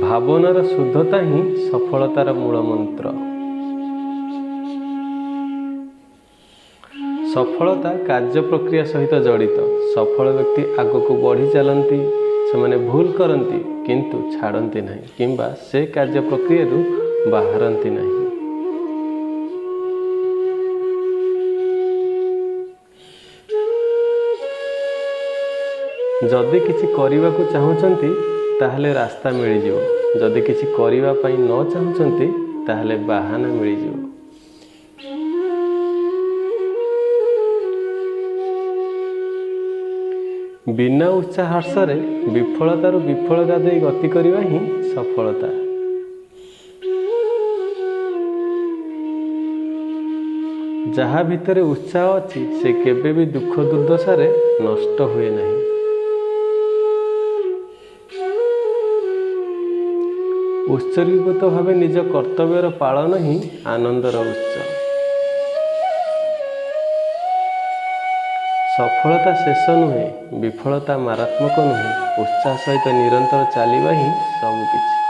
ଭାବନାର ଶୁଦ୍ଧତା ହିଁ ସଫଳତାର ମୂଳ ମନ୍ତ୍ର। ସଫଳତା କାର୍ଯ୍ୟ ପ୍ରକ୍ରିୟା ସହିତ ଜଡ଼ିତ। ସଫଳ ବ୍ୟକ୍ତି ଆଗକୁ ବଢ଼ି ଚାଲନ୍ତି। ସେମାନେ ଭୁଲ କରନ୍ତି, କିନ୍ତୁ ଛାଡ଼ନ୍ତି ନାହିଁ କିମ୍ବା ସେ କାର୍ଯ୍ୟ ପ୍ରକ୍ରିୟାରୁ ବାହାରନ୍ତି ନାହିଁ। ଯଦି କିଛି କରିବାକୁ ଚାହୁଁଛନ୍ତି, ତାହେଲେ ରାସ୍ତା ମିଳିଯିବ। ଯଦି କିଛି କରିବା ପାଇଁ ନ ଚାହୁଁଛନ୍ତି, ତାହେଲେ ବାହାନା ମିଳିଯିବ। ବିନା ଉତ୍ସାହର୍ଷରେ ବିଫଳତାରୁ ବିଫଳତା ଦେଇ ଗତି କରିବା ହିଁ ସଫଳତା। ଯାହା ଭିତରେ ଉତ୍ସାହ ଅଛି, ସେ କେବେ ବି ଦୁଃଖ ଦୁର୍ଦ୍ଦଶାରେ ନଷ୍ଟ ହୁଏ ନାହିଁ। ଉତ୍ସର୍ଗୀକୃତ ଭାବେ ନିଜ କର୍ତ୍ତବ୍ୟର ପାଳନ ହିଁ ଆନନ୍ଦର ଉତ୍ସ। ସଫଳତା ଶେଷ ନୁହେଁ, ବିଫଳତା ମାରାତ୍ମକ ନୁହେଁ। ଉତ୍ସାହ ସହିତ ନିରନ୍ତର ଚାଲିବା ହିଁ ସବୁକିଛି।